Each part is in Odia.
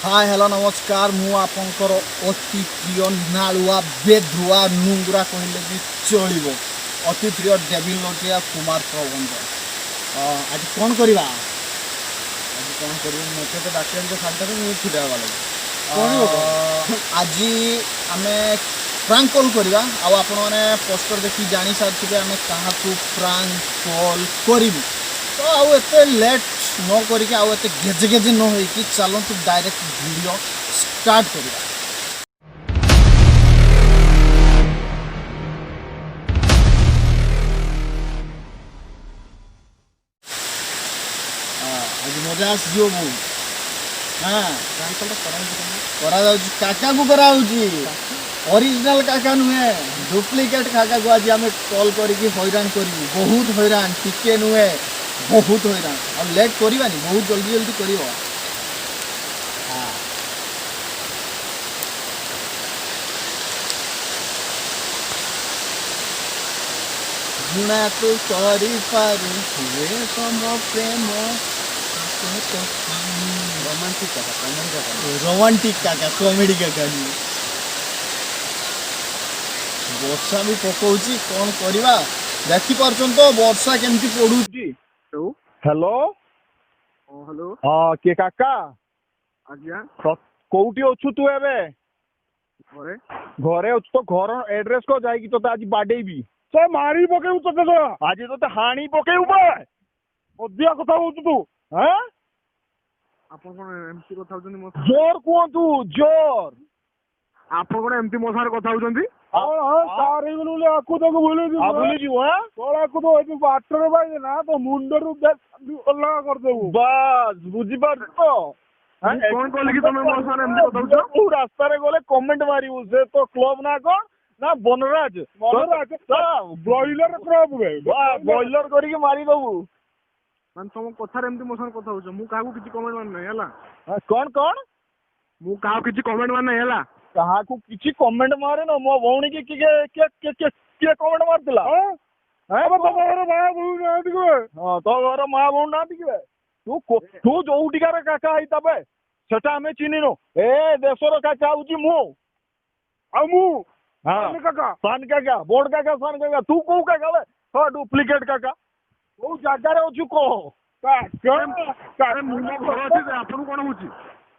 ହାଏ, ହ୍ୟାଲୋ, ନମସ୍କାର। ମୁଁ ଆପଣଙ୍କର ଅତି ପ୍ରିୟ ନାଳୁଆ, ବେଧୁଆ, ନୁଙ୍ଗୁରା କହିଲେ ବି ଚଳିବ, ଅତି ପ୍ରିୟ ଡେଭିଲ ନଟିଆ କୁମାର ପ୍ରବନ୍ଧ। ଆଜି କ'ଣ କରିବା? ଆଜି କ'ଣ କରିବୁ? ମୋତେ ତ ଡାକି ଆଣିଛ ଖାଲିଟାରେ, ମୁଁ ଛିଡ଼ା ହେବା ଲାଗି କରିବ କ'ଣ? ଆଜି ଆମେ ପ୍ରାଙ୍କ କଲ୍ କରିବା। ଆଉ ଆପଣମାନେ ପୋଷ୍ଟର ଦେଖି ଜାଣି ସାରିଥିବେ ଆମେ କାହାକୁ ପ୍ରାଙ୍କ କଲ୍ କରିବୁ। ତ ଆଉ ଏତେ ଲେଟ୍ ନ କରିକି, ଆଉ ଏତେ ଗେଜେ ଗେଜେ ନ ହେଇକି, ଚାଲନ୍ତୁ ଡାଇରେକ୍ଟ ଭିଡ଼ିଓ ଷ୍ଟାର୍ଟ କରିବା। ଆଜି ମଜା ଆସିଯିବ ବହୁତ। ହଁ। ପ୍ରାଙ୍କ କଲ୍ଟା କରାହେଉଛି କ'ଣ? କରାଯାଉଛି, କାକାକୁ କରାହଉଛି। ଅରିଜିନାଲ କାକା ନୁହେଁ, ଡୁପ୍ଲିକେଟ୍ କାକାକୁ ଆଜି ଆମେ କଲ୍ କରିକି ହଇରାଣ କରିବୁ। ବହୁତ ହଇରାଣ, ଟିକେ ନୁହେଁ, ବହୁତ ହଇରାଣ। ଆଉ ଲେଟ୍ କରିବାନି, ବହୁତ ଜଲ୍ଦି ଜଲ୍ଦି କରିବ। ହଁ, ଘୃଣା ତୁ କରିପାରୁ ହୁଏ ମୋ ପ୍ରେମ। ରୋମାଣ୍ଟିକ୍ କାକା, କମେଡି କାକା। ରୋମାଣ୍ଟିକ୍ କାକା, କମେଡି କାକା ନୁହେଁ। ବର୍ଷା ବି ପକଉଛି, କ'ଣ କରିବା? ଦେଖିପାରୁଛନ୍ତି ତ ବର୍ଷା କେମିତି ପଡୁଛି। ହ୍ୟାଲୋ। ହଁ, ହ୍ୟାଲୋ। ହଁ, କିଏ, କାକା? ଆଜ୍ଞା। କୋଉଠି ଅଛୁ ତୁ ଏବେ? ଘରେ। ଘରେ ଅଛୁ ତ ଘର ଆଡ୍ରେସ କହ, ଯାଇକି ତତେ ଆଜି ବାଡେଇବି। ସେ ମାରି ପକେଇବୁ ତତେ ତ। ଆଜି ତତେ ହାଣି ପକେଇବୁ ବେ। ଅଧିକା କଥା କହୁଛୁ ତୁ। ହଁ। ଆପଣ କ'ଣ ଏମିତି କଥା ହଉଛନ୍ତି ମୋ? ଜୋର କୁହନ୍ତୁ, ଜୋର। ଆପଣ କ'ଣ ଏମିତି ମୋ ସାଙ୍ଗରେ କଥା ହଉଛନ୍ତି? ହଁ ହଁ, ସାର୍ ହେଇଗଲୁ ବୋଲି ଆକୁ ତାକୁ ଭୁଲିଯିବୁ। ଆଉ ଭୁଲିଯିବୁ? ହଁ। କଳାକୁ ତ ଏଠି ବାଟରେ ପାଇଲେ ନା ତ ମୁଣ୍ଡରୁ ଅଲଗା କରିଦେବୁ। ବାସ୍, ବୁଝିପାରୁଛୁ ତ? ମୁଁ କଣ କଲି କି ତମେ ମୋ ସାଙ୍ଗରେ ଏମିତି କଥା ହଉଛ? କୋଉ ରାସ୍ତାରେ ଗଲେ କମେଣ୍ଟ ମାରିବୁ, ସେ ତ କ୍ଲବ ନା କଣ ନା ବନରାଜ। ବନରାଜ ବ୍ରଏଲର କ୍ରପ ବେ। ବ୍ରଏଲର କରିକି ମାରିଦବୁ। ମାନେ ତମ କଥାରେ ଏମିତି ମୋ ସାଙ୍ଗରେ କଥା ହଉଛ। ମୁଁ କାହାକୁ କିଛି କମେଣ୍ଟ ମାରି ନାହିଁ, ହେଲା। ହଁ, କଣ କଣ? ମୁଁ କାହାକୁ କିଛି କମେଣ୍ଟ ମାରି ନାହିଁ, ହେଲା। କାହାକୁ କିଛି କମେଣ୍ଟ ମାରେନ? ମୋ ଭଉଣୀ କି କିଏ କିଏ କିଏ କିଏ କିଏ କମେଣ୍ଟ ମାରିଥିଲା? ହଁ? ହେଁ? ଆବେ, ତମ ଘରେ ମା ବୋଉ ନାହାନ୍ତି କି ବେ? ହଁ, ତୋ ଘର ମା ଭଉଣୀ ନାହାନ୍ତି କି ବେ? ତୁ ଯୋଉଠିକାର କାକା ହେଇଥା ବେ, ସେଟା ଆମେ ଚିହ୍ନିନୁ। ଏ ଦେଶର କାକା ହଉଛି ମୁଁ। ଆଉ ମୁଁ ହଁ। ସାନ କାକା। ସାନ କାକା, ବଡ କାକା, ସାନ କାକା, ତୁ କୋଉ କାକା ବେ? ହଁ, ଡୁପ୍ଲିକେଟ କାକା, କୋଉ ଜାଗାରେ ଅଛୁ କହ। କାକା। ଆରେ, ମୁଁ ମୋ ଘରେ ଅଛି, ଆପଣଙ୍କୁ କ'ଣ ହଉଛି?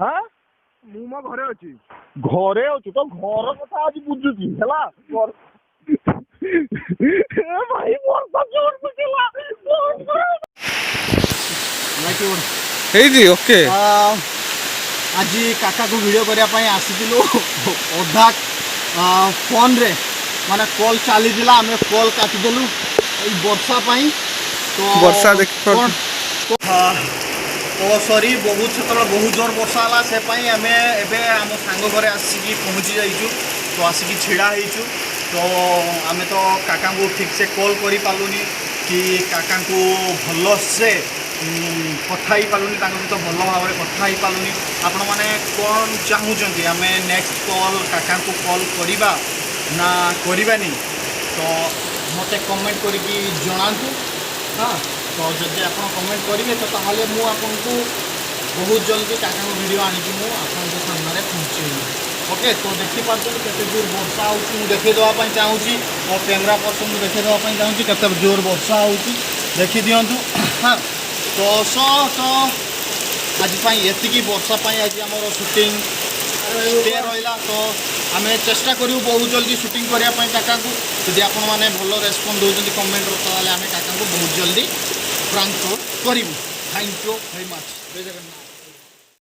ହଁ। ମୁଁ ମୋ ଘରେ ଅଛି। ଘରେ ଅଛୁ ତ ଘର କଥା ଆଜି ବୁଝୁଛି, ହେଲା। ଏ ଭାଇ, ବର୍ଷା ଜୋର ପକେଇଲା। ହେଇଛି, ଓକେ। ଆଜି କାକାକୁ ଭିଡ଼ିଓ କରିବା ପାଇଁ ଆସିଥିଲୁ। ଅଧା ଫୋନ୍ରେ ମାନେ କଲ୍ ଚାଲିଥିଲା, ଆମେ କଲ୍ କାଟିଦେଲୁ ଏଇ ବର୍ଷା ପାଇଁ ତ। ବର୍ଷା ଦେଖିପାରୁଛୁ। ଓ ସରି, ବହୁତ ସେତେବେଳେ ବହୁତ ଜୋର ବର୍ଷା ହେଲା, ସେ ପାଇଁ ଆମେ ଏବେ ଆମ ସାଙ୍ଗ ଘରେ ଆସିକି ପହଞ୍ଚି ଯାଇଛୁ। ତ ଆସିକି ଛିଡ଼ା ହେଇଛୁ। ତ ଆମେ ତ କାକାଙ୍କୁ ଠିକ୍ସେ କଲ୍ କରିପାରିଲୁନି କି କାକାଙ୍କୁ ଭଲସେ କଥା ହେଇପାରିଲୁନି, ତାଙ୍କ ସହିତ ଭଲ ଭାବରେ କଥା ହେଇପାରିଲୁନି। ଆପଣମାନେ କ'ଣ ଚାହୁଁଛନ୍ତି? ଆମେ ନେକ୍ସଟ କଲ୍ କାକାଙ୍କୁ କଲ୍ କରିବା ନା କରିବାନି? ତ ମୋତେ କମେଣ୍ଟ କରିକି ଜଣାନ୍ତୁ। ହଁ, ତ ଯଦି ଆପଣ କମେଣ୍ଟ କରିବେ ତ ତାହେଲେ ମୁଁ ଆପଣଙ୍କୁ ବହୁତ ଜଲ୍ଦି କାକାଙ୍କ ଭିଡ଼ିଓ ଆଣିକି ମୁଁ ଆପଣଙ୍କ ସାମ୍ନାରେ ପହଞ୍ଚେଇବି। ଓକେ, ତ ଦେଖିପାରୁଛନ୍ତି କେତେ ଜୋର ବର୍ଷା ହେଉଛି। ମୁଁ ଦେଖେଇ ଦେବା ପାଇଁ ଚାହୁଁଛି, ମୋ କ୍ୟାମେରା ପର୍ସନକୁ ଦେଖେଇ ଦେବା ପାଇଁ ଚାହୁଁଛି କେତେ ଜୋର ବର୍ଷା ହେଉଛି, ଦେଖିଦିଅନ୍ତୁ। ହଁ, ତ ତ ଆଜି ପାଇଁ ଏତିକି। ବର୍ଷା ପାଇଁ ଆଜି ଆମର ସୁଟିଂ ଷ୍ଟେ ରହିଲା। ତ ଆମେ ଚେଷ୍ଟା କରିବୁ ବହୁତ ଜଲ୍ଦି ସୁଟିଂ କରିବା ପାଇଁ କାକାଙ୍କୁ। ଯଦି ଆପଣମାନେ ଭଲ ରେସ୍ପନ୍ସ ଦେଉଛନ୍ତି କମେଣ୍ଟର, ତାହେଲେ ଆମେ କାକାଙ୍କୁ ବହୁତ ଜଲ୍ଦି ପ୍ରାଙ୍କ କରିବୁ। Thank you very much. Jay Jagannath.